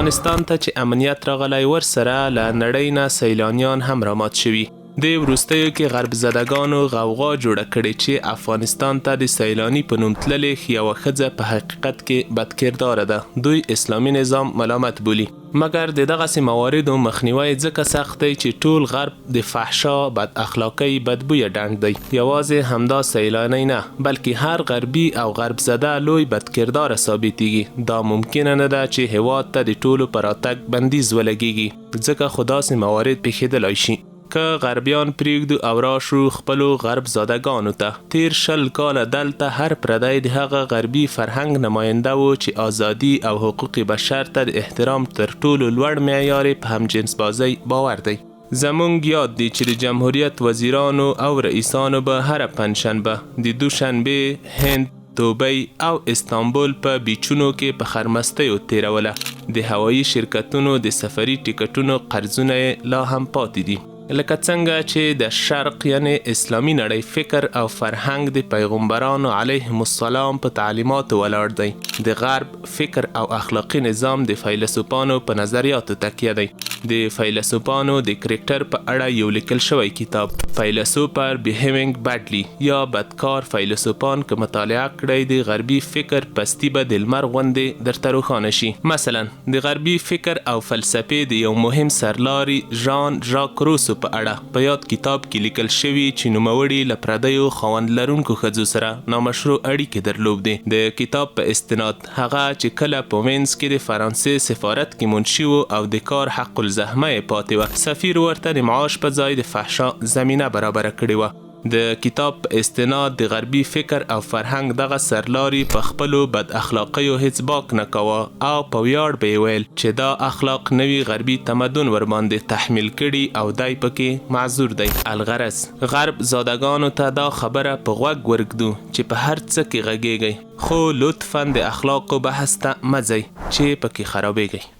افغانستان ته چې امنیت راغلی، ورسره له نړۍ نه سیلانیان هم رامات شوي. دې وروستیو کې غرب زدګانو غوغا جوړه کړې چې افغانستان ته د سیلاني په نوم تللې یوه ښځه په حقیقت کې بدکرداره ده، دوی اسلامي نظام ملامت بولي. مګر د دغسې مواردو مخنیوی ځکه سخت دی چې ټول غرب د فحشا، بد اخلاقۍ بدبویه ډنډ دی. یوازې همدا سیلانۍ نه، بلکې هر غربي او غرب زده لوی بدکرداره ثابتیږي. دا ممکنه نه ده چې هیواد ته د ټولو په راتګ بندیز ولګیږي، ځکه خو داسې موارد پېښېدلای شي. که غربیان پرېږدو او راشو خپلو غرب زاده ګانو ته، تېر 20 کاله دلته هر پردی د هغه غربي فرهنګ نماینده و چې ازادي او حقوق بشر ته د احترام تر ټولو لوړ معیار یې په همجنسبازۍ باور دی. زمونږ یاد دي چې د جمهوریت وزیرانو او رئیسانو به هره پنجشنبه د دوشنبې، هند، دوبۍ او استانبول په بیچونو کې په خرمستیو تېروله، د هوایي شرکتونو د سفري ټکټونو قرضونه یې لا هم پاتې دي. لکه څنګه چې د شرق یعنې اسلامي نړۍ فکر او فرهنګ د پیغمبرانو علیهم السلام په تعلیماتو ولاړ دی، د غرب فکر او اخلاقي نظام د فیلسوفانو په نظریاتو تکیه دی. د فیلسوفانو د کرکټر په اړه یو لیکل شوی کتاب فیلسوفر بیهیوینګ بډلی یا بدکار فیلسوفان که مطالعه کړئ، د غربي فکر پستي به د لمر غوندې درته روښانه شي. مثلا د غربي فکر او فلسفې د یو مهم سرلاري ژان ژاک روسو په اړه په یاد کتاب کې لیکل شوي چې نوموړي له پردیو خاوند لرونکو ښځو سره نامشروع اړیکې درلودې. د کتاب په استناد هغه چې کله په وینز کې د فرانسې سفارت کې منشي و او د کار حق الزحمه یې پاتې وه، سفیر ورته د معاش په ځای د فحشا زمینه برابره کړې وه. د کتاب په استناد د غربي فکر او فرهنګ دغه سرلاري په خپلو بد اخلاقیو هیڅ باک نه کاوه او په ویاړ به یې ویل چې دا اخلاق نوي غربي تمدن ورباندې تحمیل کړي او دی پکې معذور دی. الغرض غرب زادګانو ته دا خبره په غوږ ورږدو چې په هر څه کې غږیږئ، خو لطفاً د اخلاقو بحث ته مه ځئ چې پکې خرابېږئ.